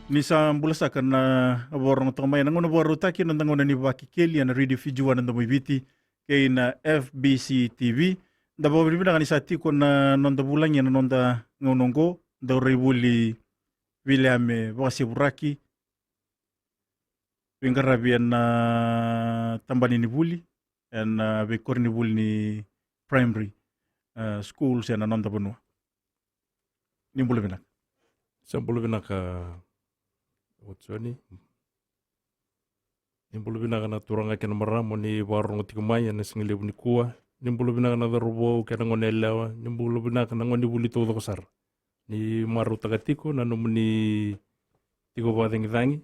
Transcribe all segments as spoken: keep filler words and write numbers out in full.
Ni sa bula saka na vakarorogo toka mai ena gauna vakarautaki, na noda gauna ni Vakekeli ena Radio Fiji One, na Domo i Viti, kei na F B C T V. Da vakavinavinaka ni sa tiko na noda vulagi ena noda gauna oqo, Dauraivuli Viliame Vakasevuraki, veiqaravi ena tabana ni vuli, ena veikoronivuli ni primary, eh, schools ena noda vanua. Ni bula vinaka. Sa bula vinaka, o Joni. Ni bula vinaka na turaga kei na marama ni vakarorogo tiko mai ena sigalevu nikua. Ni bula vinaka na cauravou kei na goneyalewa. Ni bula vinaka na gonevuli taucoko sara. Ni marautaka tiko na nomuni tiko vakacagicagi,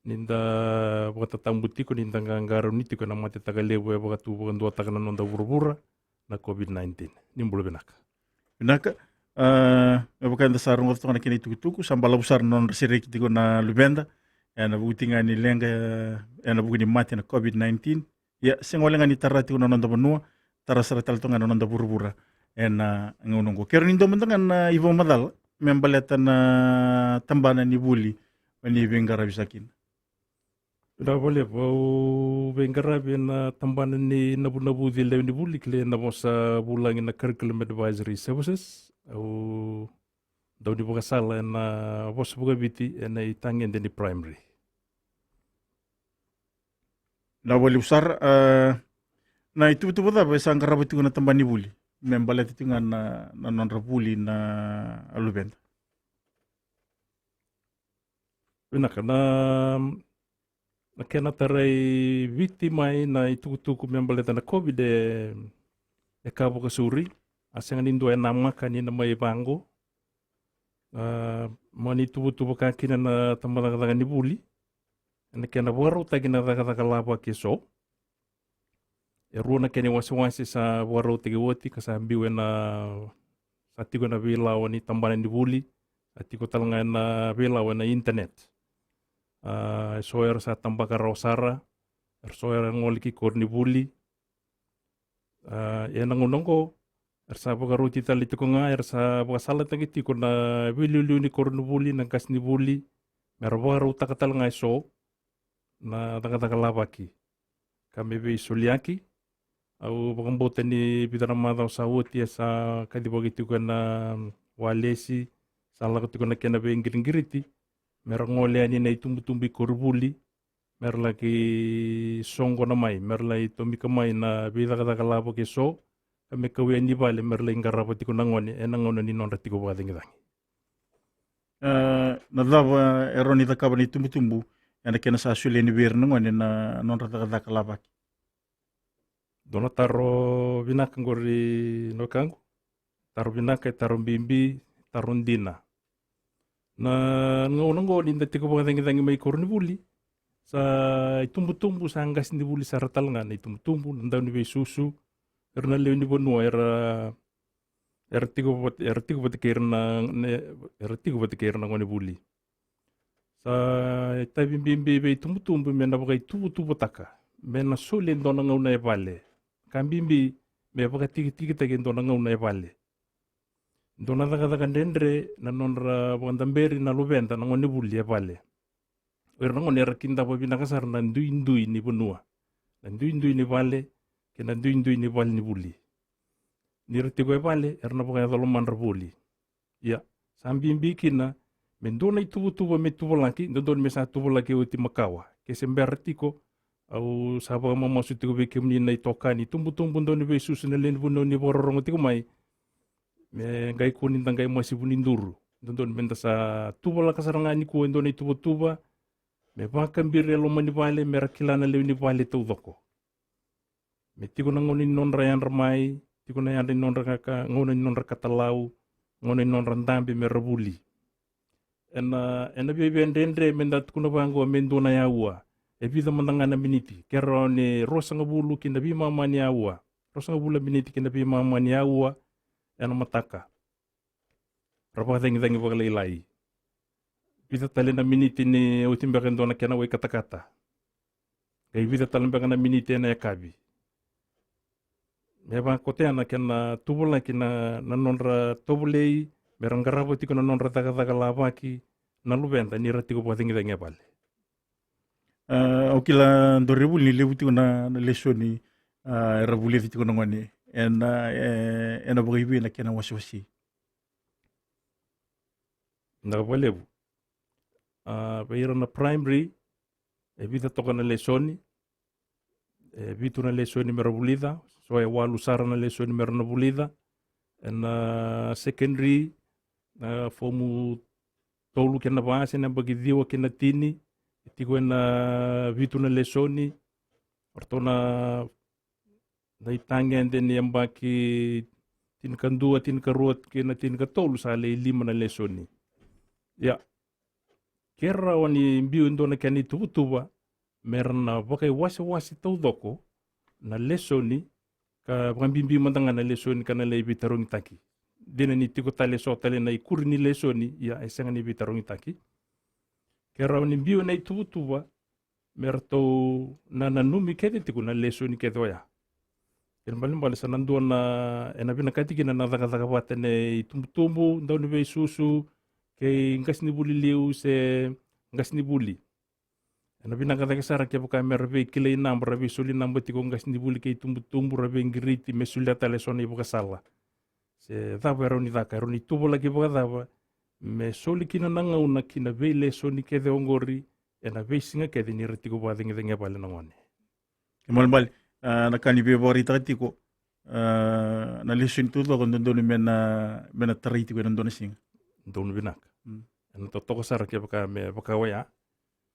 ni da vakatatabu tiko, ni da qaqarauni tiko ena matetaka levu e vakatu vakaduataka na noda vuravura, na COVID nineteen. Ni bula vinaka. Vinaka. Ah, me vaka eda sa rogoca toka na kena itukutuku, sa balavu sara na nodra sereki tiko na luveda ena vuku tiko ga ni leqa, ena vuku ni mate na COVID nineteen. Ia, sega wale ga ni tara tiko na noda vanua, tara sara tale toka ga na noda vuravura ena gauna oqo. Keirau ni dua mada ga na ivakamacala me baleta na tabana ni vuli, o ni veiqaravi saka kina. Vinaka vakalevu. Au veiqaravi ena tabana ni navunavuci lewe ni vuli, kilai ena vosa vulagi na Curriculum Advisory Services. Au dau ni vakasala ena vosa vakaviti ena itagede ni primary. Vinaka vakalevu sara. Ah, na ituvatuva cava e sa qarava tiko na tabana ni vuli me baleta tiko ga na, na nodra vuli na luveda? Vinaka. Na, na kena tarai Viti mai na itukutuku me baleta na COVID e, e ka vakasauri. A sega ni dua e namaka ni na mai vaqo. Ah, mani tuvatuva ka kina na tabacakacaka ni vuli ena kena vakarautaki na cakacaka lavaki eso. E rua na kena iwasewase sa vakarautaki oti ka sa biu ena, sa tiko ena veilawa ni tabana ni vuli, sa tiko tale ga ena veilawa ena internet. Ah, eso era sa tabaka rawa sara, era so era gole ki koronivuli. Ah, ena gauna oqo era sa vakaroti tale tiko ga, era sa vakasalataki tiko na veiliuliu ni koronivuli, na qasenivuli, mera vakarautaka tale ga eso na cakacaka lavaki. Ka me veisoliyaki, au vakabauta ni vica na macawa sa oti e sa kacivaki tiko ena walesi, sa lako tiko na kena veiqiriqiriti mera gole yani na itubutubu i koronivuli, mera laki soqona mai, mera lai tomika mai na veicakacaka lavaki eso, ka me kau yani vale mera lai qarava tiko na gone ena gauna ni nodra tiko vakacagicagi. Eh, na cava e rawa ni cakava na itubutubu ena kena sa solia yani vei ira na gone na nodra cakacaka lavaki? Dua na taro vinaka qori na wekaqu. Taro vinaka, e taro bibi, taro dina. Na gauna oqo ni da tiko vakacagicagi mai koronivuli, sa itubutubu sa qasenivuli sara tale ga na itubutubu, na dauniveisusu, era na lewe ni vanua era, era tiko vata, era tiko vata kei ira na, na, era tiko vata kei ira na gonevuli. Sa itavi bibi vei itubutubu me na vakaituvatuvataka, me na soli e dua na gauna e vale. Ka bibi me vakatikitikitaki e dua na gauna e vale. Dua na cakacaka dredre na nodra vakadaberi na luveda na gonevuli e vale. O ira na gone era kidava vinaka sara na duidui ni vanua, na duidui ni vale, kei na duidui ni valenivuli. Ni ra tiko e vale era na vakayaco lomadra voli. Ia, sa bibi kina me dua na ituvatuva me tuvalaki, dodonu me sa tuvalaki oti makawa. Ke se bera tiko, au sa vakamamasu tiko vei kemuni na itokani, tubutubu, dauniveisusu, na lewe ni vanua ni vakarorogo tiko mai, me qai kua ni da qai masivu ni duru. Dodonu me da sa tuvalaka sara ga nikua e dua na ituvatuva me vakabiri e loma ni vale, me ra kila na lewe ni vale taucoko. Me tiko na gauna ni nodra yadra mai, tiko na yadra ni nodra ka, ka, gauna ni nodra katalau, gauna ni nodra dabe me ra vuli. Ena, ena viavia dredre me da tukuna vaqo me dua na aua. E vica mada ga na miniti, ke rawa ni ruasagavulu ki na veimama ni aua. Ruasagavulu na miniti ki na veimama ni aua ena mataka. Ra vakacagicagi vakalailai. Vica tale na miniti ni oti beka e dua na kena wai katakata. Qai vica tale beka na miniti ena yakavi. Me vakakotea na kena tuvalaki na, na nodra tovolei, me ra qarava tiko na nodra cakacaka lavaki, na luveda ni ra tiko vakacagicagi e vale. A, au kila, Daurivuli, ni levu tiko na, na lesoni, a, era vulica tiko na gone ena, e, ena vakaivei na kena wasewase? Na vakalevu, a, vei ira na primary, e vica toka na lesoni, e vitu na lesoni mera vulica, so e walu sara na lesoni mera na vulica. Ena secondary, na fomu tolu kei na va, se na yabaki ciwa kei na tini, e tiko ena vitu na lesoni. O ratou na, na itagede ni yabaki tinikadua, tinikarua kei na tinikatolu sa lai lima na lesoni. Ia, ke rawa ni biu e dua na kena ituvatuva mera na vakaiwasewase taucoko na lesoni, ka vakabibi mada ga na lesoni ka na lai veitarogitaki. Dina ni tiko tale eso tale na ikuri ni lesoni, ia e sega ni veitarogitaki. Ke rawa ni biu na ituvatuva me ratou na nanumi kece tiko na lesoni kece oya. Kena ibalebale sa na dua na, ena vinakati kina na cakacaka vata nei tubutubu, dauniveisusu, kei qasenivuli liu se qasenivuli. Ena vinaka cake sara kevaka mera veikilai naba, ra veisoli naba tiko qasenivuli kei tubutubu, ra veiqiriti me solia tale eso na ivakasala. Se cava e rawa ni caka, e rawa ni tuvalaki vakacava me soli kina na gauna ki na veilesoni kece oqori ena veisiga kece ni ra tiko vakacagicagi e vale na gone. Kena ibalebale, a, na ka ni veivakaraitaka tiko, a, na lesoni taucoko dodonu me na, me na tarai tiko ena dua na siga. Donu vinaka. Mm. Ena totoka sara kevaka me vaka oya.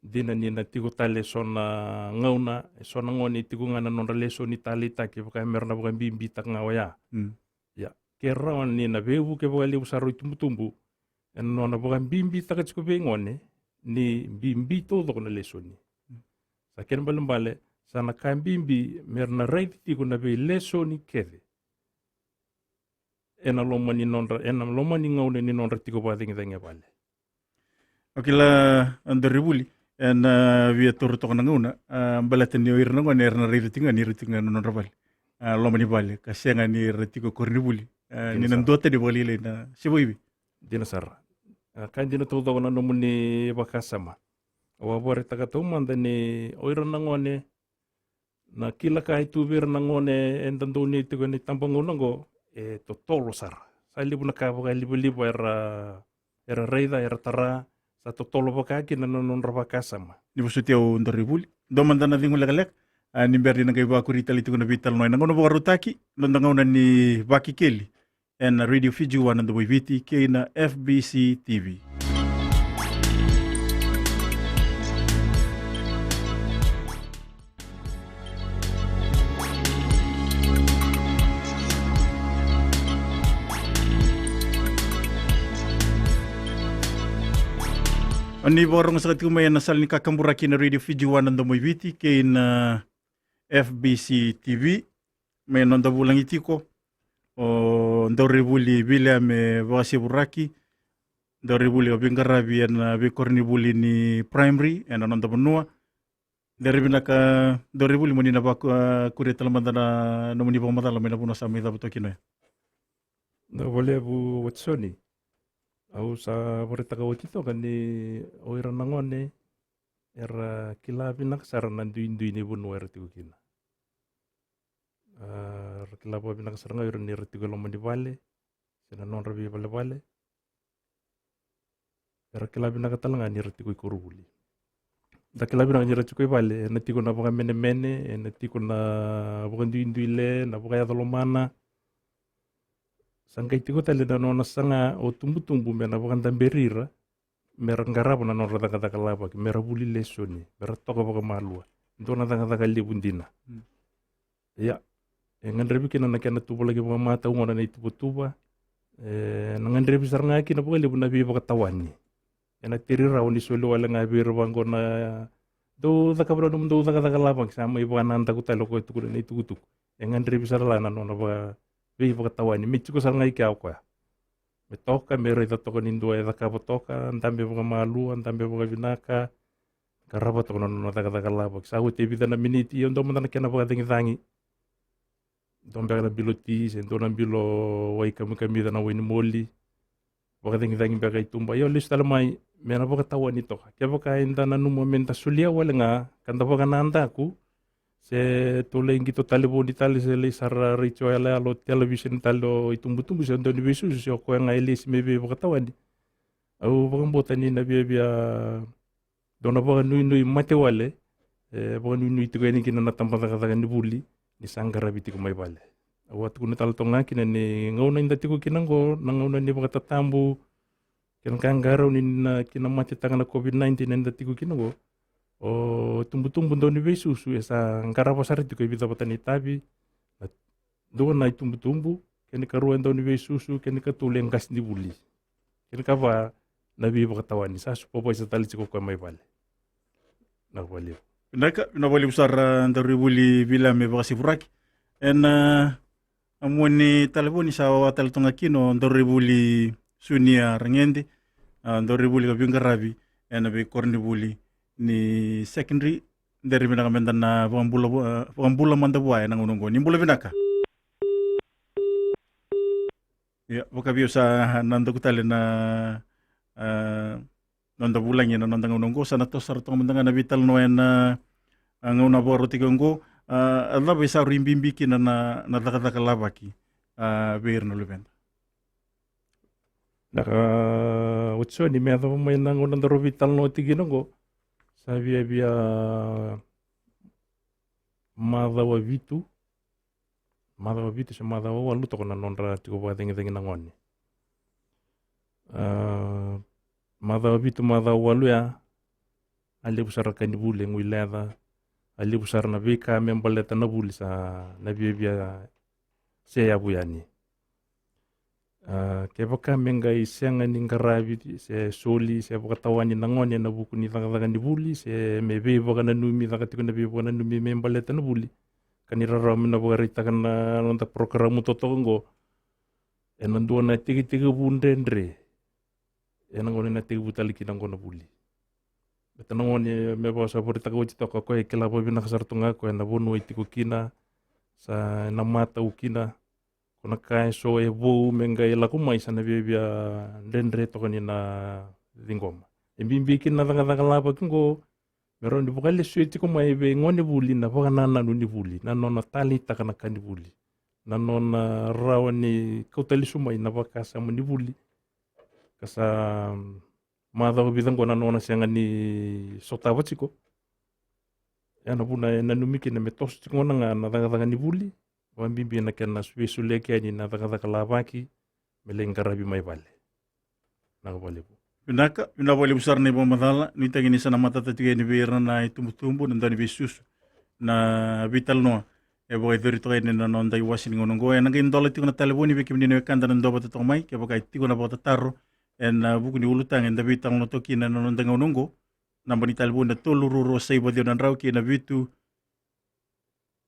Dina ni na tiko tale eso na gauna, eso na gone e tiko ga na nodra lesoni taleitaki, vaka mera na vakabibitaka ga oya. Mm. Ia, ke rawa ni na veivuke vakalevu sara o itubutubu ena nona vakabibitaka tiko vei gone ni bibi taucoko na lesoni. Sa kena ibalebale, sa na ka bibi mera na raici tiko na veilesoni kece ena loma ni nodra, ena loma ni gauna ni nodra tiko vakacagicagi e vale. O kila, a, Daurivuli, ena, a, via taura toka na gauna, a, baleta ni o ira na gone era na raica tiko ga ni ra tiko ga na nodra vale, a, loma ni vale, ka sega ni ra tiko koronivuli, a, ni na dua tani vakalailai na siva ivi. Dina sara. A, ka dina taucoko na nomuni vakasama. Au a vakaraitaka taumada ni o ira na gone, na kila ka e tu vei ira na gone eda donuya tiko ena itabagauna oqo, e totolo sara. Sa levu na ka vakalivaliva era, era raica, era tara, sa totolo vaka kina na nodra vakasama. Ni vosoti au, Daurivuli. Dua mada na cegu lekaleka, a, ni bera ni na qai vakuri tale tiko na veitalanoa ena gauna vakarautaki, noda gauna ni Vakekeli ena Radio Fiji One na Domoiviti kei na F B C T V. O ni vakarogo saka tiko mai ena sala ni kakaburaki na Radio Fiji One na Domoiviti kei na F B C T V. Me noda vulagi tiko o Daurivuli Viliame Vakasevuraki, Daurivuli o veiqaravi ena veikoronivuli ni primary ena noda vanua. Dere vinaka Daurivuli, mo ni na vaku-, a, kuria tale mada na nomuni vakamacala mai na vanua sa mai cava toka kina oya. Na vakalevu Watisoni. Au sa vakaraitaka oti toka ni o ira na gone era kila vinaka sara na duidui ni vanua era tiko kina. A, ra kila vakavinaka sara ga o ira ni ra tiko e loma ni vale se na nodra veivalevale. Era kila vinaka tale ga ni ra tiko i koronivuli. Da kila vinaka ni ra tiko i vale, ena tiko na vakamenemene, ena tiko na vakaduiduile, na vakayaco lomana. Sa qai tiko tale na nona saga o tubutubu me na vakadaberi ira, me ra qarava na nodra cakacaka lavaki, me ra vuli lesoni, me ra toka vakamalua. Dua na cakacaka levu dina. Mm. Ia, e gadrevi kina na kena tuvalaki vakamatau gona na ituvatuva. E na gadrevi sara ga kina vakalevu na veivakatawani. Ena teri rawa ni soli wale ga vei ira vaqo na dou cakava na nomudou cakacaka lavaki, sa mai vakanadaku tale o koya e tukuna na itukutuku. E gadrevi sara la na nona vaka, veivakatawani. Me tiko sara ga i kea o koya. Me toka, me raica toka ni dua e cakava toka, dabe vakamalua, dabe vakavinaka, qarava toka na nona cakacaka lavaki. Sa oti e vica na miniti, ia dua mada na kena vakacagicagi. Dua beka na bilo ti, se dua na bilo wai kamikamica na wai ni moli. vakacagicagi beka i tuba. Io, lesu tale mai me na vakatawani toka. Kevaka eda nanuma me da solia wale ga ka da vakanadaku, se tou lai qito talevoni tale, se lai sara retio yaloyalo, television tale o itubutubu se o dauniveisusu se o koya ga e lesi me veivakatawani. Au vakabauta ni na viavia dua na vakanuinui mate wale e vakanuinui tiko yani kina na tabacakacaka ni vuli ni sa qaravi tiko mai vale. Au a tukuna tale toka ga kina ni gauna eda tiko kina oqo, na gauna ni vakatatabu kei na ka e qarauni na kina matetaka na COVID nineteen eda tiko kina oqo, o tubutubu dauniveisusu e sa qarava sara tiko e vica vata na itavi, na dua na itubutubu, kei na karua e dauniveisusu, kei na katolu e qasenivuli, kei na kava na veivakatawani, sa supervise tale tiko koya mai vale. Na valevu. Vinaka, vinaka vakalevu sara, daurivuli Viliame Vakasivuraki. Ena, a, mua ni talevoni sa wawa tale toka ga kina o daurivuli Sunia Ragede, a, daurivuli ka veiqaravi ena veikoronivuli ni secondary. Dere vinaka meda na vakabula, a, vakabula mada vua ena gauna oqo. Ni bula vinaka. Ia, vakaviu sa na daku tale na, a, noda vulagi ena noda gauna oqo, sa na toso sara toka mada ga na veitalanoa ena, a, gauna vakarau tiko oqo, a, a cava e sa rui bibi kina na, na cakacaka lavaki, a, vei ira na luveda. Na ka, a, oti so ni me yacova mai na gauna daru veitalanoa tiko kina oqo, sa viavia macawa vitu, macawa vitu se macawa walu toka na nodra tiko vakacegicegi na gone. A, macawa vitu, macawa walu ya, a levu sara ka ni vuli e gui leca, a levu sara na veika me baleta na vuli sa na viavia seyavu yani. A, kevaka me qai sega ni qaravi se soli se vakatawani na gone ena vuku ni cakacaka ni vuli se me veivakananumi, caka tiko na veivakananumi me baleta na vuli, ka ni rarawa me na vakaraitaka na noda porokaramu totoka oqo, ena dua na tekitekivu dredre ena gauna ena tekivu tale kina oqo na vuli. Baleta na gone me vakasavaritaka oti toka, o koya e kila vakavinaka sara tu ga o koya na vanua e tiko kina, sa na matau kina. Ko na ka e so e vou me qai lako mai sa na viavia dredre toka ni na ciqoma. E bibi kina na cakacaka lavaki oqo me rawa ni vakalesuya tiko mai vei gone vuli na vakanananu ni vuli, na nona taleitaka na ka ni vuli, na nona rawa ni kauta lesu mai na vakasama ni vuli. Ka sa, mm, macawa vica oqo na nona sega ni sotava tiko. Ia na vuna e nanumi kina me toso tiko gona ga na cakacaka ni vuli, vakabibi na kena vesuleki yani na cakacaka lavaki me lai qaravi mai vale. Na ka vakalevu. Vinaka, vinaka vakalevu sara na ivakamacala. Nuitaki ni sa na matata tiko yani vei ira na itubutubu, na dauniveisusu, na veitalanoa e vakayacori toka yani na noda iwasi ni gauna oqo. Ena qai dola tiko na talevoni vei kemuni na wekada na duavata toka mai, kevaka e tiko na vakatataro ena vuku ni ulutaga eda veitalanoa toka kina ena noda gauna oqo. Naba ni talevoni na tolu rua rua saiva ciwa na drau kei na vitu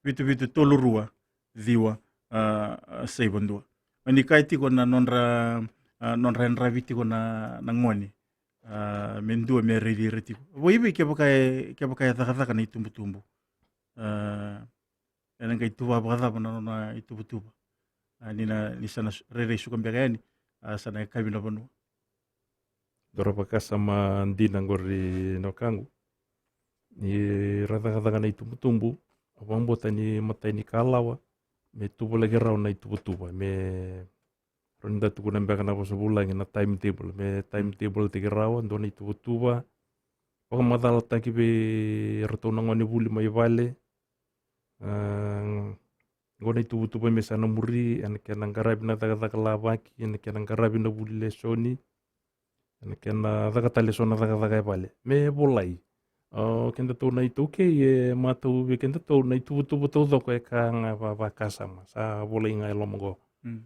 vitu vitu tolu rua ciwa, a, a, saiva dua. Oni kaya tiko na nodra, a, nodra yadravi tiko na, na gone, a, me dua me raici ira tiko. Vakaivei kevaka e, kevaka e cakacaka na itubutubu, a, ena qai tuva vakacava na nona ituvatuva, a, ni na, ni sa na su-, rairai suka beka yani, a, sa na yakavi na vanua. Dua na vakasama dina qori na wekaqu. Ni ra cakacaka na itubutubu, au vakabauta ni matai ni ka lawa me tuvalaki rawa na ituvatuva, me rawa ni da tukuna beka na vosa vulagi na timetable, me timetable taki rawa dua na ituvatuva, vakamacalataki vei iratou na gone vuli mai vale. A, qo na ituvatuva me sa na muri ena kena qaravi na cakacaka lavaki, ena kena qaravi na vuli lesoni, ena kena caka tale eso na cakacaka e vale me volai. O kedatou na iTaukei e matau vei kedatou na ituvatuva taucoko e ka ga va-, vakasama, sa volai ga e loma qo. Mm.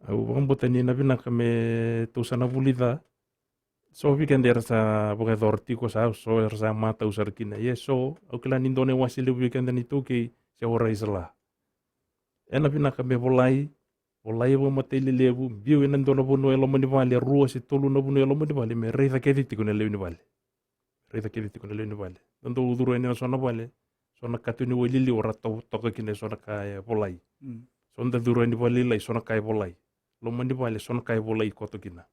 Au vakabauta ni na vinaka me tou sa na vulica. So vei keda era sa vakayacora tiko sa, so era sa matau sara kina. Ia so, au kila ni dua na iwase levu vei keda na iTaukei se warai sala. Ena vinaka me volai, volai vakamatei lelevu, biu ena dua na vanua e loma ni vale, rua se tolu na vanua e loma ni vale, me raica kece tiko na lewe ni vale. Raica kece tiko na lewe ni vale. Da dau curu yani na so na vale, so na katuni wai liliwa ra to-, toka kina eso na ka e volai. Mm. So da curu yani vale lailai, so na ka e volai. Loma ni vale, so na ka e volai koto kina.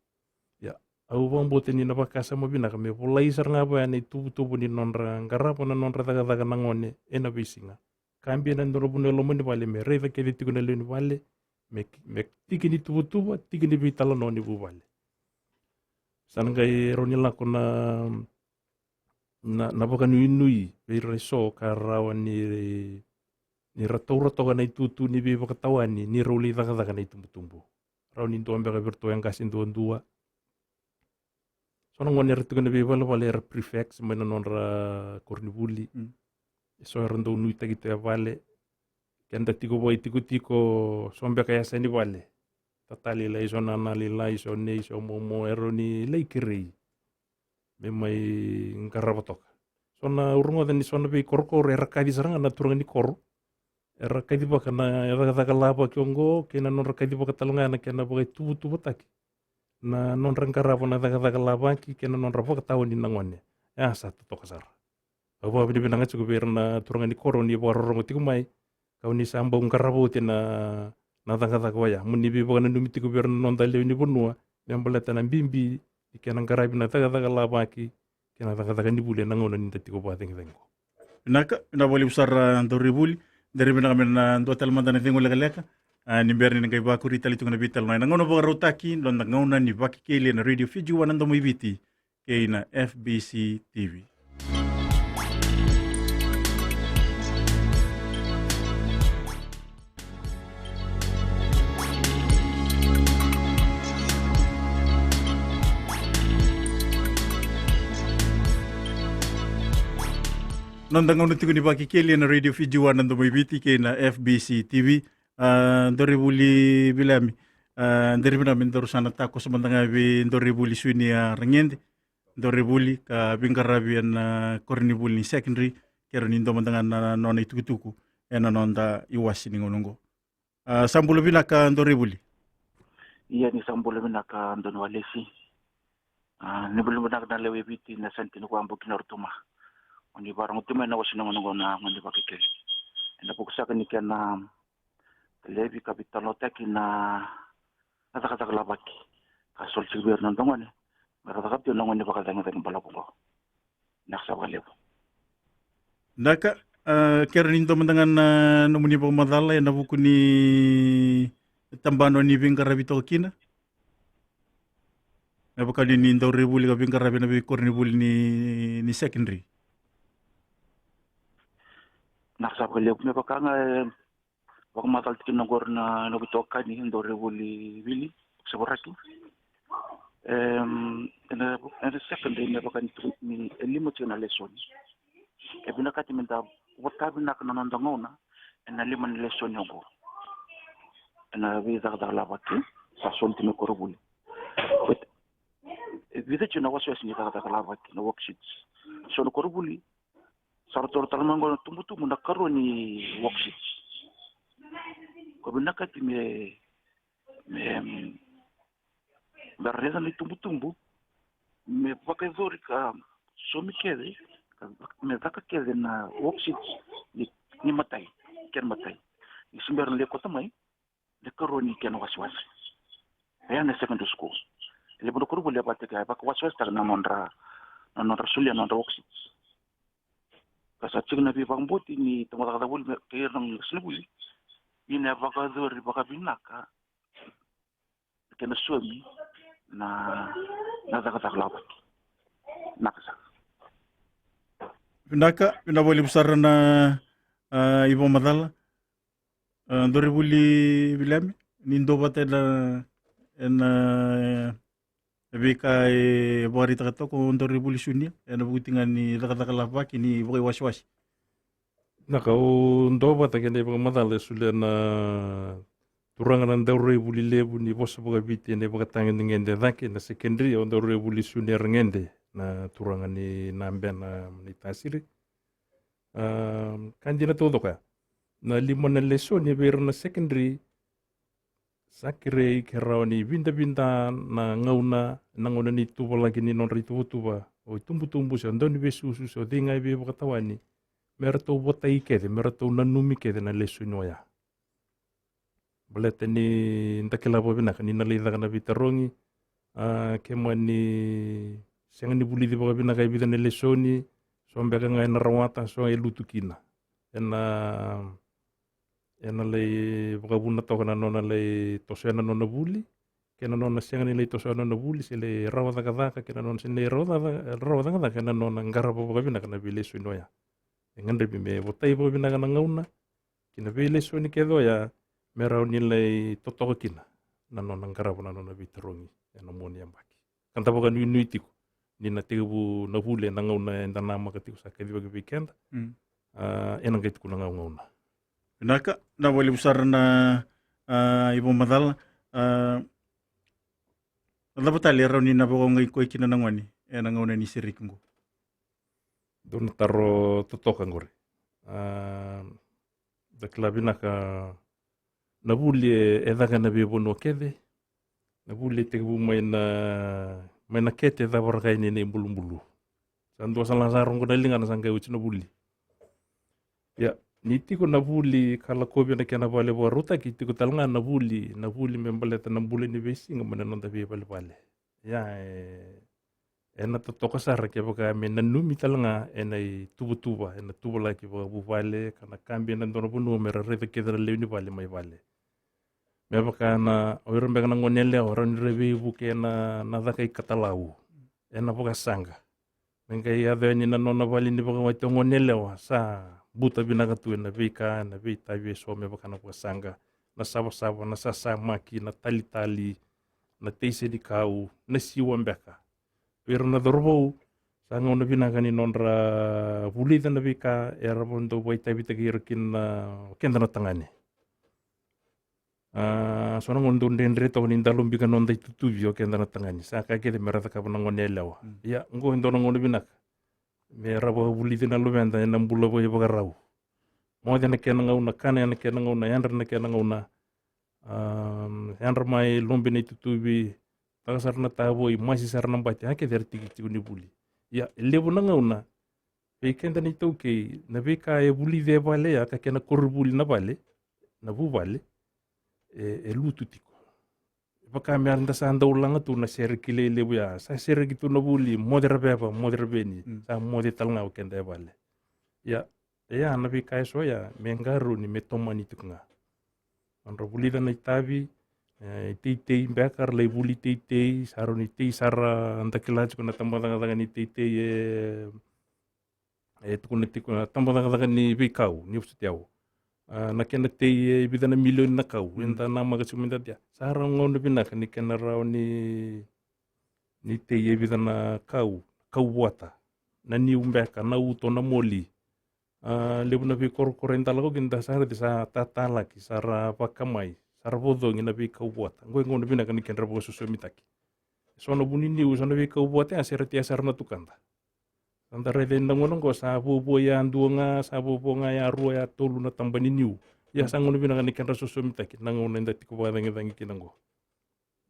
Au vakabauta ni na vakasama vinaka me volai sara ga vaya na ituvatuva ni nodra qarava na nodra cakacaka na gone ena veisiga. Ka bibi na nodra vanua e loma ni vale me raica kece tiko na lewe ni vale, me, me tiki ni tuvatuva, tiki ni veitalanoa ni vuvale. Sa na qai rawa ni lako na, na, na vakanuinui vei ira eso ka rawa ni, ni ra taura toka na itutu ni veivakatawani ni rau lai cakacaka na itubutubu. Rawa ni dua beka vei iratou e qase duadua. So na gone era tiko na veivalevale era prefects mai na nodra koronivuli. Mm. So era dau nuitaki tu e vale. Keda tiko vakaitikotiko, so beka e yasa ni vale. Tatali lai so na, na lai lai so nei so momo era ni lai kerei me mai qarava toka. So na urugoca ni so na veikorokoro era kaci sara ga na turaga ni koro. Era kacivaka na cakacaka lavaki oqo kei na nodra kacivaka tale ga na kena vakaituvataki na nodra qarava na cakacaka lavaki kei na nodra vakatawani na gone. E a sa totoka sara. Au vakavinavinaka tiko vei ira na turaga ni koro ni vakarorogo tiko mai, kau ni sa bau qarava oti na, na cakacaka oya. Mo ni veivakananumi tiko vei ira na noda lewe ni vanua me baleta na bibi ni kena qaravi na cakacaka lavaki kei na cakacaka ni vuli ena gauna ni da tiko vakacegicegi qo. Vinaka, vinaka vakalevu sara, a, daurivuli. Daru vinaka me na dua tale mada na cegu lekaleka. A, ni bera ni na qai vakuri tale tiko na veitalanoa ena gauna vakarautaki, noda gauna ni Vakekeli ena Radio Fiji One na Domo i Viti kei na F B C T V. Noda gauna tiko ni Vakekeli ena Radio Fiji One na Domo i Viti kei na F B C T V. A, daurivuli Viliami. A, daru vinaka me daru sa na takoso mada ga vei daurivuli Sunia Ragede. Daurivuli ka veiqaravi ena koronivuli ni secondary, kei rau ni dua mada ga na nona itukutuku ena noda iwase ni gauna oqo. A, sa bula vinaka daurivuli. Ia ni sa bula vinaka donu walesi. A, ni bula vinaka na lewe i Viti na senti ni kua bukina rutuma. O ni vakarogo tu mai na wase ni gauna oqo na gauna ni Vakekeli. Ena vuku saka ni kena levi ka veitalanoataki na, na cakacaka lavaki ka soli tiko vei ira na noda gone me ra cakava tiko na gauna ni vakacagicagi balavu oqo. Vinaka sara vakalevu. Vinaka, a, kei rau ni dua mada ga na nomuni vakamacala ena vuku ni tabana o ni veiqaravi toka kina? Me vaka ni, ni daurivuli ka veiqaravi ena veikoronivuli ni, ni secondary. Vinaka sara vakalevu, me vaka ga e vakamacala tiko kina oqori na noqu itokani, daurivuli Vili Sevaraki. Em, ena, ena secondary me vaka ni, ni e lima tiko na lesoni. E vinakati me da vota vinaka na noda gauna ena lima na lesoni oqo. Ena veicakacaka lavaki sa soli tiko mai koronivuli. But e vica tiko na wasewase ni cakacaka lavaki, na worksheets. So na koronivuli sa ra taura tale mai oqo na tubutubu na karua ni worksheets. Ko vinakati me, me, me ra raica na itubutubu me vakayacori ka saumi kece, ka, me caka kece na worksheets ni, ni matai, kena matai. Ni se bera na lai kauta mai na karua ni kena wasewase. Oya na secondary school. E levu na koronivuli e vakataki, e vakawasewasewataka na nodra, na nodra solia na nodra worksheets. Ka sa tiko na veivakabauti ni tabacakacaka vuli kei ira na qasenivuli ni na vakayacori vakavinaka na kena saumi na, na cakacaka lavaki. Vinaka sara. Vinaka, vinaka vakalevu sara na, a, ivakamacala. A, daurivuli Viliami, ni duavata ena, ena veika e vakaraitaka toka o daurivuli Sunia ena vuku tiko ga ni cakacaka lavaki ni vakaiwasewase. Vinaka, au duavata kei na ivakamacala e solia na turaga na daurivuli levu ni vosa vakaviti ena ivakatagedegede cake na secondary, o daurivuli Sunia Ragede, na turaga ni Nabena, ni Tasiri. A, ka dina taucoko ya. Na lima na lesoni vei ira na secondary, sa kerei ke rawa ni vidavida na gauna, na gauna ni tuvalaki ni nodra ituvatuva, o itubutubu se o dauniveisusu se o cei ga e veivakatawani, me ratou votai kece, me ratou nanumi kece na lesoni oya. Baleta ni da kila vakavinaka ni na lai caka na veitarogi, A, ke mani sega ni vulici vakavinaka e vica na lesoni, so beka ga ena rawata, so e lutu kina. Ena, ena lai vakavuna toka na nona lai tosoya na nona vuli, kei na nona sega ni lai tosoya na nona vuli, se lai rawa cakacaka, kei na nona sega ni lai rawa caka-, rawa cakacaka, kei na nona qarava vakavinaka na veilesoni oya. E gadrevi me votai vakavinaka na gauna ki na veilesoni kece oya, me rawa ni lai totoka kina na nona qarava na nona veitarogi ena mua ni yabaki. Ka da vakanuinui tiko ni na tekivu na vuli ena gauna eda namaka tiko sa kacivaki vei keda. Mm. A, ena qai tukuna ga o gauna. Vinaka, na vakalevu sara na, a, ivakamacala. A, na cava tale e rawa ni na vakaogai koya kina na gone ena gauna ni sereki qo? Dua na taro totoka qori. A, da kila vinaka na vuli e, e caka ena veivanua kece. Na vuli e tekivu mai na, mai na kete e cava raka yani ena ibulubulu. Sa dua sa la sa rogo na ligana sa qai oti na vuli. Ia, ni tiko na vuli ka lakovi ena kena vale vakarautaki, tiko tale ga na vuli, na vuli me baleta na bula ni veisiga mai na noda veivalevale. Ia, e, ena totoka sara kevaka me nanumi tale ga ena ituvatuva, ena tuvalaki vakavuvale, ka na kabi ena dua na vanua me ra raica kece na lewe ni vale mai vale. Me vaka na, o ira beka na gone yalewa, rawa ni ra veivuke ena, na caka ikatalau, ena vakasaqa. Me qai yaco yani na nona vale ni vakawati o gone yalewa, sa buta vinaka tu ena veika, ena veitavi eso me vaka na vakasaqa, na savasava, na sasamaki, na talitali, na tei senikau, na siwa beka. Vei ira na cauravou, sa gauna vinaka ni nodra vulica na veika era dau vakaitavitaki ira kina o keda na tagane. A, so na gauna dau dredre toka ni dalo bika noda itutuvi o keda na tagane. Sa ka kece me ra cakava na gone yalewa. Mm. Ia, qo e dua na gauna vinaka me ra vakavulici na luveda ena bula vakaivakarau. Moce na kena gauna, kana ena kena gauna, yadra na kena gauna. A, yadra mai, lobi na itutuvi, taka sara na tavoi, masi sara na bati, a kece era tiki tiko ni vuli. Ia, e levu na gauna vei keda na iTaukei, na veika e vulici e vale ya, ka kena koronivuli na vale, na vuvale, e, e lutu tiko. Vaka me da sa dau laga tu na sereki lelevu ya, sa sereki tu na vuli, moce Raveva, moce Raveni, mm, sa moce tale ga o keda e vale. Ia, e ya na veika eso ya me qarauni me tomani tiko ga. Nodra vulica na itavi, e, teitei beka, ra lai vuli teitei, sa rawa ni tei sara, da kila tiko na tabacakacaka ni teitei, e, e tukuna tiko na tabacakacaka ni veikau, ni vosoti au. A, na kena tei e vica na milioni na kau, mm, eda namaka tiko me da tea. Sa rawa gauna vinaka ni kena rawa ni, ni tei e vica na kau, kau vuata. Na niu beka, na uto, na moli. A, levu na veikorokoro eda lako kina da sa raica sa tatalaki, sa ra vakamai, sa ra vocogi na veikau vuata. Qo e gauna vinaka ni kedra vakasosomitaki. So na vu ni niu, so na veikau vuata ya, se ra tea sara na tukada. Sa da raica ena gauna qo, sa vuavua ya dua ga, sa vuavua ga ya rua, ya tolu na taba ni niu. Ia sa gauna vinaka ni kedra sosomitaki, na gauna eda tiko vakacagicagi kina qo.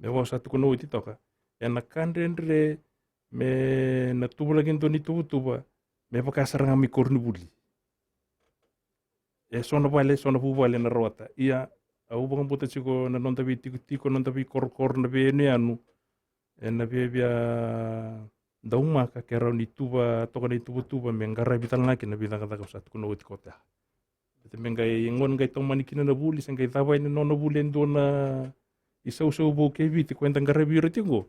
Me vaka sa tukuna oti toka, ena ka dredre me na tuvalaki e dua na ituvatuva, me vaka sara ga mai koronivuli. E so na vale, so na vuvale na rawata. Ia, au vakabauta tiko na noda veitikotiko, noda veikorokoro, na veiyanuyanu, ena viavia daumaka ke rawa ni tuva toka na ituvatuva me qaravi tale ga kina na veicakacaka au sa tukuna oti koya. Baleta me qai gone qai tomani kina na vuli, se qai cava yani na nona vuli e dua na isausau vou kei Viti ko eda qaravi ira tiko qo.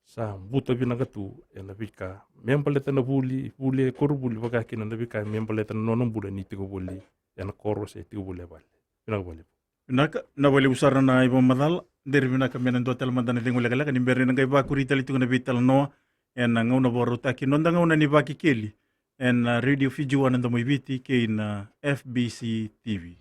Sa buta vinaka tu ena veika me baleta na vuli, vuli e koronivuli, vaka kina na veika me baleta na nona bula ni tiko voli ena koro se tiko voli e vale. Vinaka vakalevu. Vinaka, na vakalevu sara na ivakamacala. Deri vinaka me na dua tale mada na cegu lekaleka ni bera ni na qai vakuri tale tiko na veitalanoa ena gauna vakarautaki, noda gauna ni Vakekeli, ena Radio Fiji One na Domo i Viti kei na F B C T V.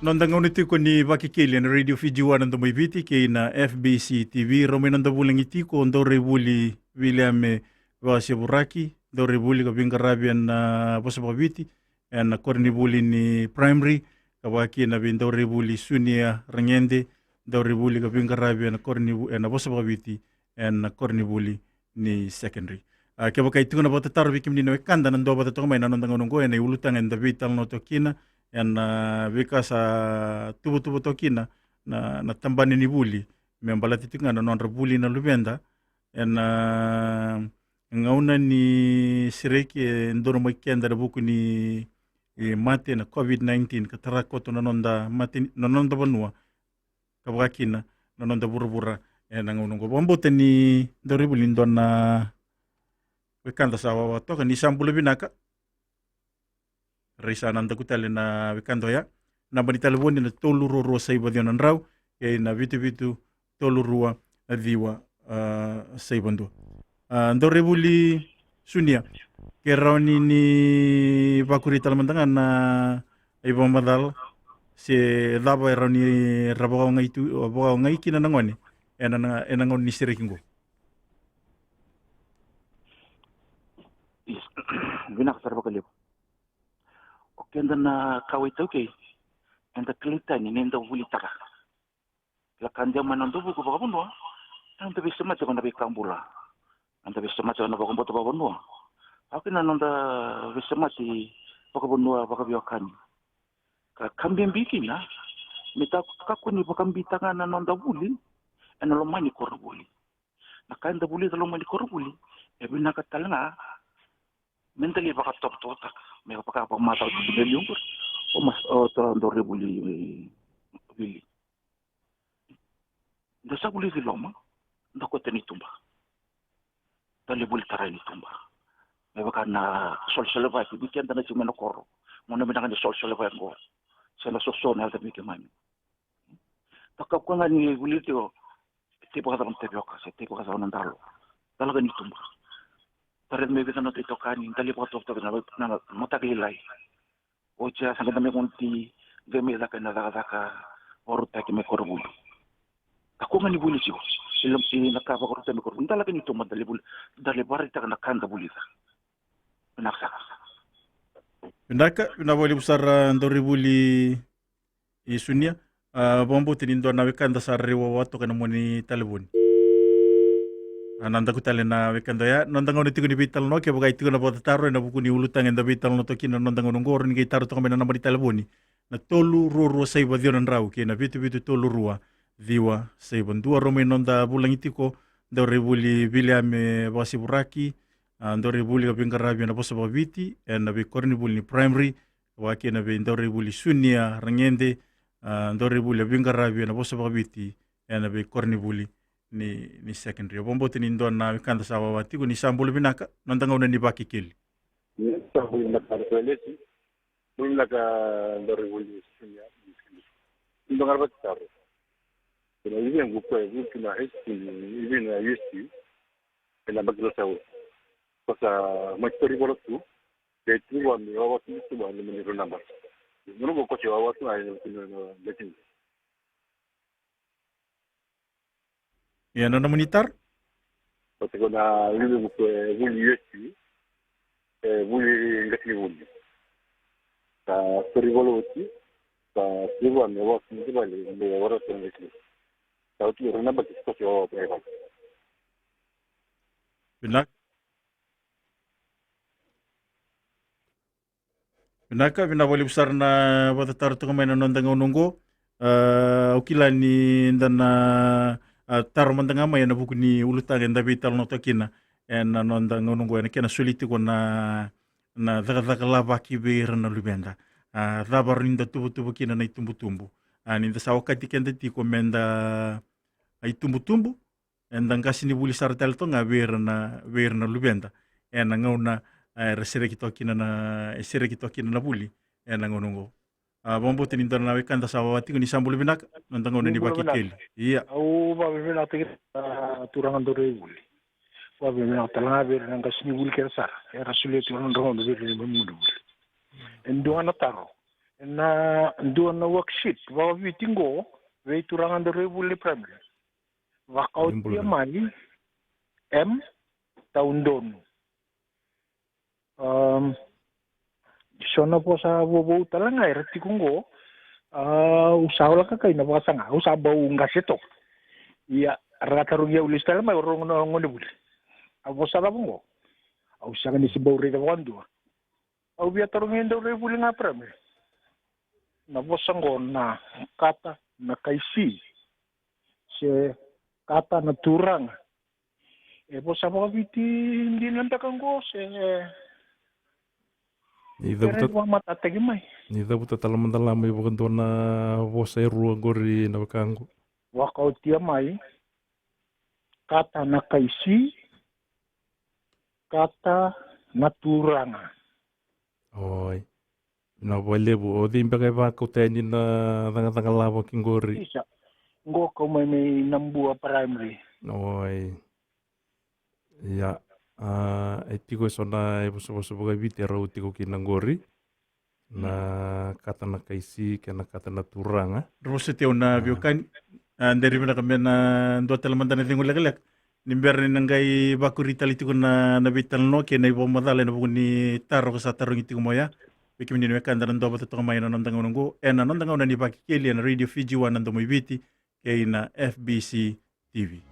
Noda gauna tiko ni Vakekeli ena Radio Fiji One na Domo i Viti kei na F B C T V. Rau mai noda vulagi tiko o dauraivola Viliame Vakasevuraki, dauraivola ka veiqaravi ena vosa vakaviti ena koronivuli ni Primary, ka vaka kina vei dauraivola Sunia Ragede, daurivuli ka veiqaravi ena koronivuli, ena vosa vakaviti ena koronivuli ni secondary. A, kevaka e tiko na vakatataro vei kemuni na wekada na dua vata toka mai na noda gauna oqo ena iulutaga eda veitalanoa toka kina, ena veika sa tuvatuva toka kina na, na tabana ni vuli me baleta tiko ga na nodra vuli na luveda ena gauna ni sereki e donu mai keda ena vuku ni, e, mate na COVID nineteen ka tara koto na noda mate, na noda vanua ka vaka kina na noda vuravura ena gauna oqo. Vakabauta ni daurivuli ni dua na wekada sa wawa toka, ni sa bula vinaka. Rai sa na daku tale na wekada oya. Naba ni talevoni na tolu rua rua saiva ciwa na drau kei na vitu vitu tolu rua ciwa, a, saiva dua. A, daurivuli Sunia, ke rawa ni, ni vakuri tale mada ga na ivakamacala se cava e rawa ni ra vakaogai tu, vakaogai kina na gone ena, na, ena gauna ni sereki qo. Vinaka sara vakalevu. O keda na kawa iTaukei, eda kilai tani ni da vulitaka. Kila ka deu mai na noda vuku vakavanua, eda veisemati ko na veika bula. Eda veisemati ko na vakabauta vakavanua. Au kina na noda veisemati vakavanua vakaveiwekani. Ka, ka bibi kina me da kakua ni vakabitaka na noda vuli ena loma ni koronivuli. Na ka eda vulica loma ni koronivuli e vinaka tale ga me da lai vakatovotovotaka, me vaka vakamatau tu na liu qori. O mas, o tara daurivuli, e, vili. Da sa vulici loma, da kote ni tuba. Da lai vuli tarai ni tuba. Me vaka na solsolevaki, ni keda na tiko mai na koro. Mo na vinaka ni solsolevaki qo. Se na soso na yada me keimami. Da kakua ga ni vuli tiko, tei vakacava na tavioka, se tei vakacava na dalo. Da laka ni tuba. Da raica me vica na noda itokani, da lai vakatovotovo na, na, na mataka lailai. Oti ya sa qai da mai gone ti, qai mai caka ena cakacaka vakarautaki mai koronivuli. Kakua ga ni vuli tiko. Ila, ila na ka vakarautaki mai koronivuli. Da laki ni tuba, da lai vuli, da lai vakaraitaka na ka da vulica. Vinaka sara. Vinaka, vinaka vakalevu sara daurivuli i Sunia. A, vakabauta ni dua na wekada sa rairai wawa toka ena nomuni talevoni. A, na daku tale na wekada oya. Noda gauna tiko ni veitalanoa, kevaka e tiko na vakatataro ena vuku ni ulutaga eda veitalanoa toka kina na noda gauna oqo, ni qai taro toka mai na naba ni talevoni. Na tolu rua rua saiva ciwa na drau kei na vitu vitu tolu rua ciwa saiva dua. Rau mai noda vulagi tiko, daurivuli Viliame Vakasivuraki, a, daurivuli ka veiqaravi ena vosa vakaviti ena veikoronivuli ni primary, vaka kina vei daurivuli Sunia Ragede, a, daurivuli a veiqaravi ena vosa vakaviti ena veikoronivuli ni, ni secondary. Au vakabauta ni dua na wekada sa wawa tiko, ni sa bula vinaka, noda gauna ni Vakekeli. Ni sa bula vinaka, Ratu Elesi. Bula vinaka, daurivuli Sunia. Ni dua ga na vakatataro. Kei na ivequ koya e vuki na high school, ivi na U S T, ena Bakila South. Ko sa mai tori volo tu, kei tu vua me wawa tu tu vua me ni rua na baki. Munu ko kosi wawa tu ai na kina na betin. Ia na nomuni taro? Ko tiko na ivequ koya e vuli U S T, e vuli qasenivuli. Sa tori volo oti, sa tu vua me wawa tu vale, me wawa tu na qasenivuli. Sa oti rua na baki, kosi wawa tu ai vale. Vinaka. Vinaka, vinaka vakalevu sara na vakatataro toka mai na noda gauna oqo. A, au kila ni da na, a, taro mada ga mai ena vuku ni ulutaga eda veitalanoa toka kina ena noda gauna oqo, ena kena soli tiko na, na cakacaka lavaki vei ira na luveda. A, cava rawa ni da tuvatuva kina na itubutubu. A, ni da sa okati keda tiko me da, a, itubutubu, eda qasenivuli sara tale toka ga vei ira na, vei ira na luveda ena gauna, e, era sereki toka kina na, e sereki toka kina na vuli ena gauna oqo. A, vakabauta ni dua na wekada sa wawa tiko, ni sa bula vinaka, noda gauna ni Vakekeli. Ia. Au vakavinavinakataki, a, turaga daurivuli. Vakavinavinaka tale ga vei ira na qasenivuli kece sara era solia tiko na nodra gauna vei ira na vuli. E dua ga na taro. Ena dua na worksheet vakaviti qo vei turaga daurivuli primary. Vakaotia mai M Taudonu. Am, so na vosa vovou tale ga era tiko qo, Au sa ola kakai na vakasaga, au sa bau qase toka. Ia, ra tarogi au lesu tale mai, au rogo na gone vuli. A vosa cava oqo? Au sega ni se bau raica vakadua. Au via tarogi e dau rai vuli ga primary. Na vosa oqo na kata na kaisi. Se kata na turaga. E vosa vakaviti dina beka oqo se Ni e cavuta, raica vakamatataki mai. Ni cavuta tale mada la mai vakadua na vosa e rua qori na wekaqu. Vakaotia mai, kata na kaisi, kata na turaga. Oi. Na vakalevu, o cei beka e vakauta yani na cakacaka lava ki qori? Isa. Qo kau mai mai na Bua Primary. Oi. Ia, a, e tiko eso na e vosavosa vakaviti e rau tiko kina qori. Na kata na kaisi kei na kata na turaga. Rau vosoti au na veiwekani, a, deri vinaka me na dua tale mada na cegu lekaleka. Ni bera ni na qai vakuri tale tiko na, na veitalanoa kei na ivakamacala ena vuku ni taro ko sa tarogi tiko mai ya. Vei kemuni na wekada na dua vata toka mai ena noda gauna oqo, ena noda gauna ni Vakekeli ena Radio Fiji One na Domo i Viti, kei na F B C T V.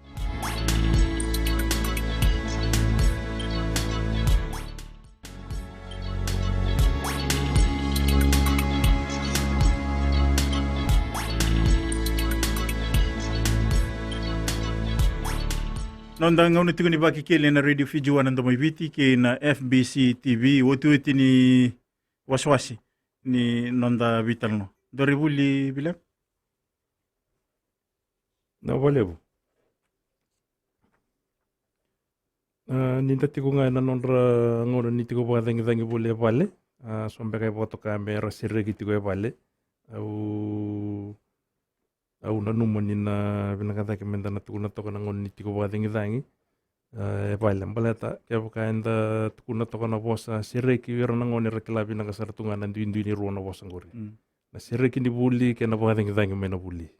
Noda gauna tiko ni Vakekeli ena Radio Fiji One na Domo i Viti kei na F B C T V, otioti ni wasewase ni noda veitalanoa. Dou rai vuli, William? Na vakalevu. A, ni da tiko ga ena nodra gauna ni tiko vakacagicagi voli e vale. A, so beka e vakatoka me ra sereki tiko e vale. Au, au nanuma ni na vinaka cake me da na tukuna toka na gauna ni tiko vakacagicagi. A, e vale, baleta kevaka eda tukuna toka na vosa sereki, vei ira na gone era kila vinaka sara tu ga na duidui ni rua na vosa qori. Mm. Na sereki ni vuli kei na vakacagicagi mai na vuli.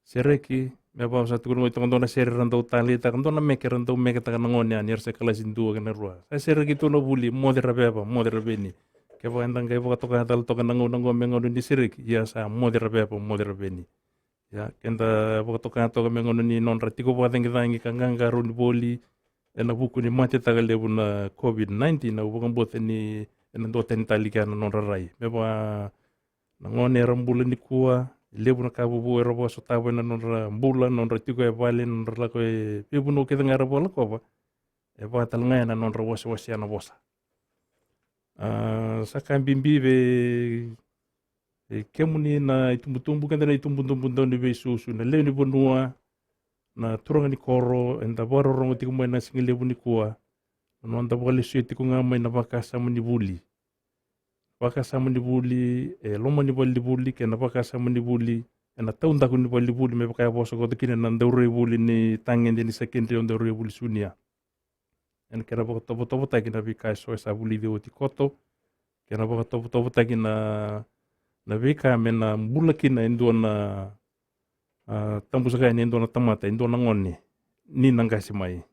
Sereki, me vaka au sa tukuna, oi, toka dua na sere ra dau taleitaka, dua na meke ra dau meketaka na gone yani, era se kalasi dua kei na rua. Sa sereki tu na vuli, moce ra veva, moce ra veni. Kevaka eda qai vakatoka tale toka na gauna oqo me gauna ni sereki, ia sa moce ra veva, moce ra veni. Ia, keda vakatoka toka me gauna ni nodra tiko vakacagicagi ka qaqarauni voli, ena vuku ni matetaka levu na COVID nineteen, au vakabauta ni ena duatani tale kea na nodra rai. Me vaka na gone era bula nikua, e levu na ka vovou era vakasotava ena nodra bula, nodra tiko e vale, nodra lako e veivanua kece ga era vakalakova, e vaka tale ga ena nodra wasewasea na vosa. A, sa ka bibi vei, vei kemuni na itubutubu, keda na itubutubu dau ni veisusu, na lewe ni vanua, na turaga ni koro, eda vakarorogo tiko mai na siga levu nikua, na noda vakalesuya tiko ga mai na vakasama ni vuli. Vakasama ni vuli e loma ni valenivuli kei na vakasama ni vuli ena taudaku ni valenivuli, me vaka e vosa koto kina na daurai vuli ni tagede ni secondary, o daurai vuli sunia. Ena kena vakatovotovotaki na veika eso e sa vulici oti koto, kena vakatovotovotaki na, na veika me na bula kina e dua na, a, tabusaka yani e dua na tamata, e dua na gone ni na qase mai.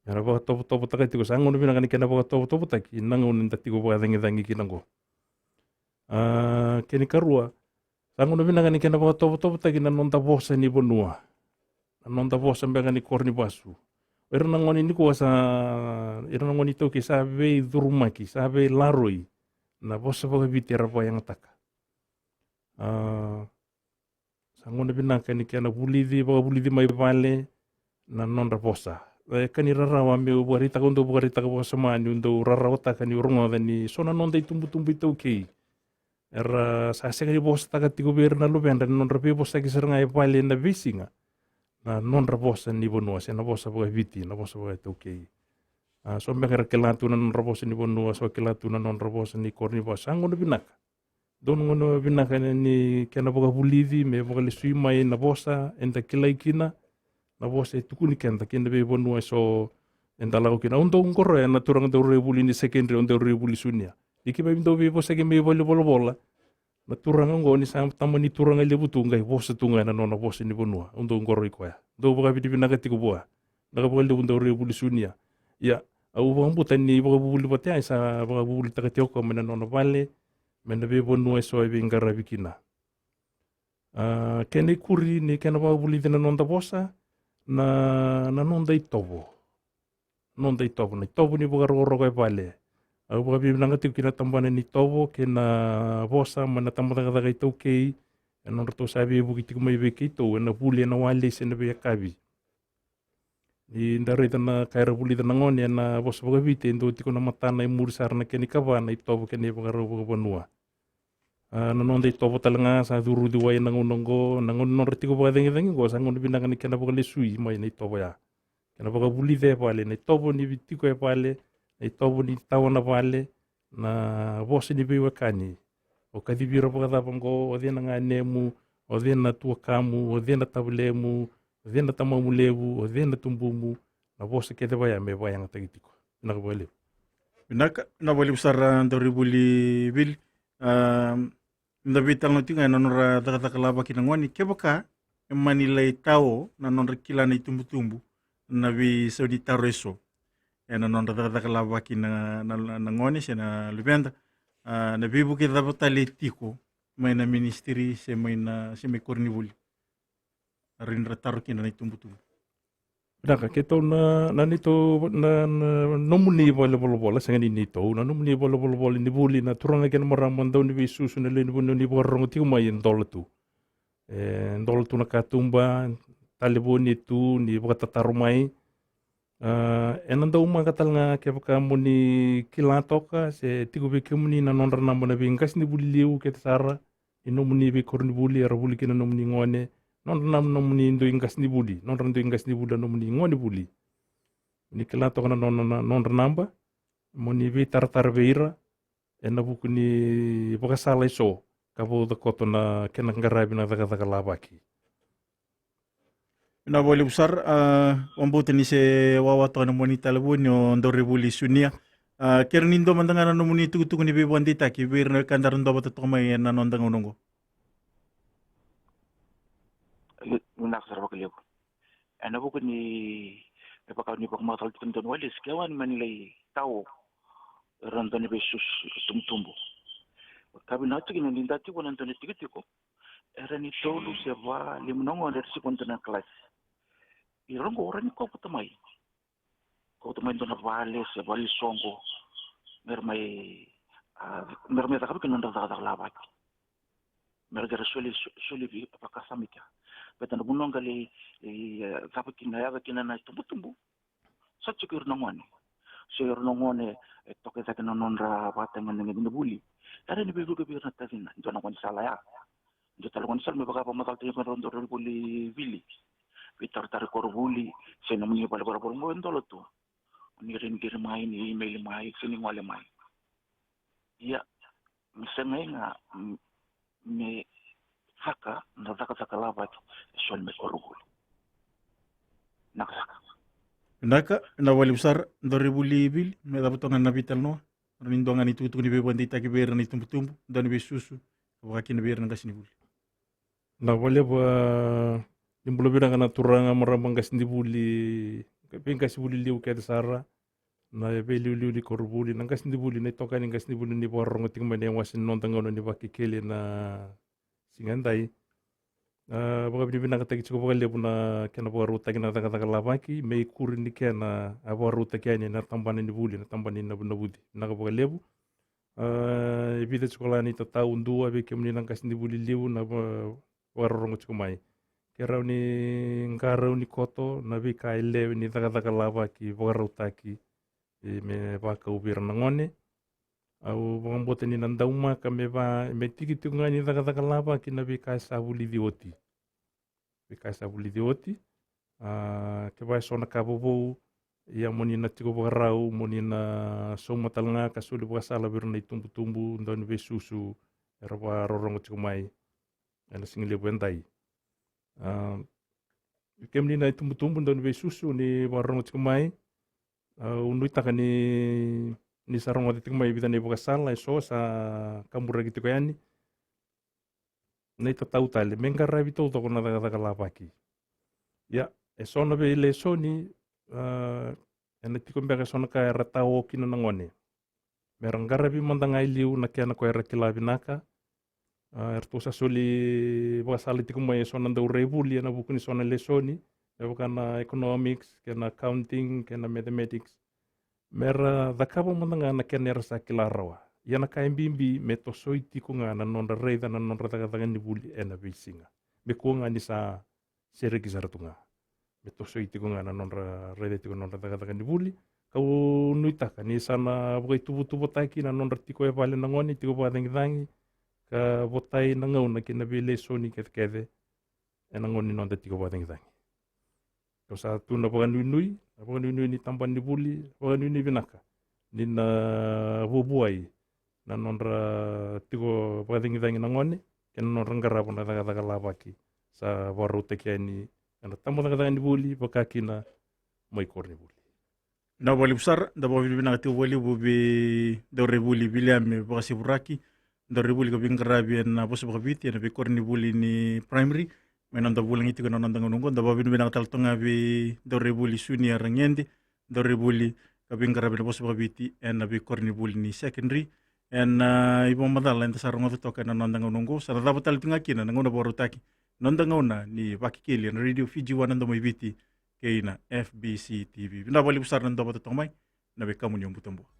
Era vakatovotovotaka tiko, sa gauna vinaka ni kena vakatovotovotaki na gauna eda tiko vakacagicagi kina oqo. A, kena ikarua, sa gauna vinaka ni kena vakatovotovotaki na noda vosa ni vanua. Na noda vosa beka ni koro ni vasu. O ira na gone nikua sa, ira na gone iTaukei sa veicurumaki, sa veilaroi na vosa vakaviti era vakayagataka. A, Sa gauna vinaka ni kena vulici, vakavulici mai vale na nodra vosa. E ka ni rarawa meu vakaraitaka, au dau vakaraitaka vakasama niu dau rarawataka niu rogoca ni so na noda itubutubu iTaukei era sa sega ni vosataka tiko vei ira na luvedra ni nodra veivosaki sara ga e vale na veisiga na nodra vosa ni vanua se na vosa vakaviti, na vosa vakaiTaukei. A, so beka era kila tu na nodra vosa ni vanua, so kila tu na nodra vosa ni koro ni vasu. Sa gauna vinaka. Dua na gauna vinaka ni kena vakavulici me vakalesui mai na vosa eda kilai kina, na vosa e tukuni keda ki na veivanua eso eda lako kina. Au dau qoroya na turaga daurai vuli ni secondary, au daurai vuli sunia. Ni keimami dau veivosaki mai valenivolavola, na turaga oqo ni sa tama ni turaga levu tu, qai vosa tu ga ena nona vosa ni vanua. Au dau qoroi koya, dau vakavinavinaka tiko vua. Na ka vakalevu daurai vuli sunia. Ia, au vakabauta ni vakavuvuli vata ya e sa vakavuvulitaka tiko o koya mai na nona vale, mai na veivanua eso e veiqaravi kina. A, kena ikuri ni kena vakavulici na noda vosa, na, na noda itovo. Noda itovo, na itovo ni vakarokoroko e vale. Au vakavinavinaka tiko ki na tabana ni itovo kei na vosa mai na tabacakacaka iTaukei, e nodratou sa veivuke tiko mai vei keitou ena vuli, ena wale se na veiyakavi. Ni da raica na ka era vulica na gone ena vosa vakaviti, e dua tiko na matana e muri sara na kena ikava, na itovo kei na ivakarau vakavanua. A, na noda itovo tale ga sa curuci wai ena gauna oqo, na gauna nodra tiko vakacagicagi oqo, sa gauna vinaka ni kena vakalesui mai na itovo ya. Kena vakavulica e vale, na itovo ni tiko e vale, na itovo ni tawa na vale, na vosa ni veiwekani. O kacivi ira vakacava oqo, o cei na ganemu, o cei na tuakamu, o cei na tavalemu, o cei na tamamu levu, o cei na tubumu, na vosa kece vaya me vakayagataki tiko. Vinaka vakalevu. Vinaka, vinaka vakalevu sara, a, daurivuli Vili. A, da veitalanoa tiko ga ena nodra cakacaka lavaki na gone, kevaka e mani lai tao na nodra kila na itubutubu na veisau ni taro eso ena nodra cakacaka lavaki na, na, na gone se na luveda, a, na veivuke cava tale e tiko mai na ministry se mai na, se mai koronivuli, rawa ni ra taro kina na itubutubu. Vinaka, keitou na, na neitou, na, na nomuni valenivolavola, sega ni neitou, na nomuni valenivolavola ni vuli, na turaga kei na marama, dau ni veisusu, na lewe ni vanua ni vakarorogo tiko mai, e dola tu. E dola tu na katuba, talevoni e tu, ni vakatataro mai. A, ena daumaka tale ga kevaka mo ni kila toka se tiko vei kemuni na nodra naba na veiqasenivuli liu kece sara, i nomuni veikoronivuli era vuli kina nomuni gone, nodra naba nomuni dui qasenivuli, nodra dui qasenivuli, a nomuni gonevuli. Ni kila toka na nona, na nodra naba, mo ni veitaratara vei ira ena vuku ni vakasala eso ka vauca koto na kena qaravi na cakacaka lavaki. Vinaka vakalevu sara, a, vakabauta ni se wawa toka na nomuni talevoni, o daurivuli Sunia. A, kere ni dua mada ga na nomuni tukutuku ni veivakadeitaki vei ira na wekada era dua vata toka mai ena noda gauna oqo. Vinaka sara vakalevu. Ena vuku ni, me vaka ni vakamacala tiko na dua na walesi, ke wani mani lai tao era dua na veisusu, tubutubu. Ka vinaka tiko ni da tiko na dua na tikotiko era ni tolu se va, lima na gone era siko dua na kalasi. Ira oqo ra ni kovuta mai, kovuta mai dua na vale se vale ni soqo, mera mai, a, mera mai cakava kina nodra cakacaka lavaki. Mera qai ra soli, soli vei vakasama i kea. Baleta na vanua qai lai, e, cava kina, yaco kina na itubutubu, sa tiko ira na gone. So ira na gone e toka i cake na nodra vakatagedegede na vuli, era ni veivuke vei ira na tacina, dua na gone sala ya. Dua tale gone sala, me vaka vakamacalataki iko na daurivuli Vili, veitaratara i koronivuli se nomuni valenivolavola oqo, e dola tu. Ni rai ni qiri mai, ni email mai, se ni gole mai. Ia, me segai ga, m-, me caka na cakacaka lavaki e soli mai koronivuli. Vinaka saka. Vinaka, vinaka vakalevu sara, daurivuli Vili, me cava toka ga na veitalanoa, rawa ni dua ga na itukutuku ni veivakadeitaki vei ira na itubutubu, dau ni veisusu, ka vaka kina vei ira na qasenivuli. Vinaka vakalevu, a, ni bula vinaka na turaga, marama, qasenivuli, veiqasenivuli liu kece sara, na veiliuliu ni koronivuli, na qasenivuli, na itokani ni qasenivuli ni vakarorogo tiko mai ena iwase ni noda gauna ni Vakekeli ena siga edai. A, vakavinavinakataki tiko vakalevu na kena vakarautaki na cakacaka lavaki, me ikuri ni kena a vakarautaki yani ena tabana ni vuli, na tabana ni navunavuci. Vinaka vakalevu. A, e vica tiko la na itatau, dua vei kemuni na qasenivuli liu, na va-, vakarorogo tiko mai. Ke rawa ni qarauni koto na veika e lewe ni cakacaka lavaki vakarautaki, e, me vakau vei ira na gone. Au vakabauta ni na daumaka me va, me tiki tiko ga ni cakacaka lavaki na veika e sa vulici oti. Veika e sa vulici oti. A, kevaka e so na ka vovou, ia mo ni na tiko vakarau, mo ni na sauma tale ga ka soli vakasala vei ira na itubutubu, dau ni veisusu, era vakarorogo tiko mai ena sigalevu edai. A, kemuni na itubutubu, dau ni veisusu, ni vakarorogo tiko mai, a, au nuitaka ni, ni sa rogoca tiko mai e vica na ivakasala e so sa kaburaki tiko yani. Na itatau tale, me qaravi taucoko na cakacaka lavaki. Ia, e so na veilesoni, a, ena tiko beka e so na ka era tao kina na gone. Mera qaravi mada ga e liu na kena ko era kila vinaka, A, eratou sa soli vakasala tiko mai e so na dau rai vuli ena vuku ni so na lesoni, me vaka na economics kei na accounting kei na mathematics, me ra cakava mada ga na kena era sa kila rawa. Ia na ka e bibi me tosoi tiko ga na nodra raica na nodra cakacaka ni vuli ena veisiga, me kua ga ni sa sereki sara tu ga. Me tosoi tiko ga na nodra raica tiko na nodra cakacaka ni vuli. Kau nuitaka ni sa na vakaituvatuvataki na nodra tiko e vale na gone, tiko vakacagicagi, ka votai na gauna ki na veilesoni kecekece ena gauna ni noda tiko vakacagicagi. Kau sa tu na vakanuinui, na vakanuinui ni tabana ni vuli, vakanuinui vinaka ni na vuavuai na nodra tiko vakacagicagi na gone kei na nodra qarava na cakacaka lavaki sa vakarautaki yani ena tabacakacaka ni vuli, vaka kina mai koronivuli. Na vakalevu sara, da vakavinavinaka tiko vakalevu vei daurevuli Viliame Vakasivuraki, daurevuli ka veiqaravi ena vosa vakaviti ena veikoronivuli ni primary mai noda vulagi tiko ena noda gauna oqo. Da vakavinavinaka tale toka ga vei daurevuli Sunia Ragede, daurevuli ka veiqaravi ena vosa vakaviti ena veikoronivuli ni secondary. Ena ivakamacala eda sa rogoca toka ena noda gauna oqo, sa na cava tale tu ga kina na gauna vakarautaki, noda gauna ni Vakekeli ena Radio Fiji One na Domo i Viti kei na F B C T V. Vinaka vakalevu sara na dau vata toka mai, na veikamu ni butobuto.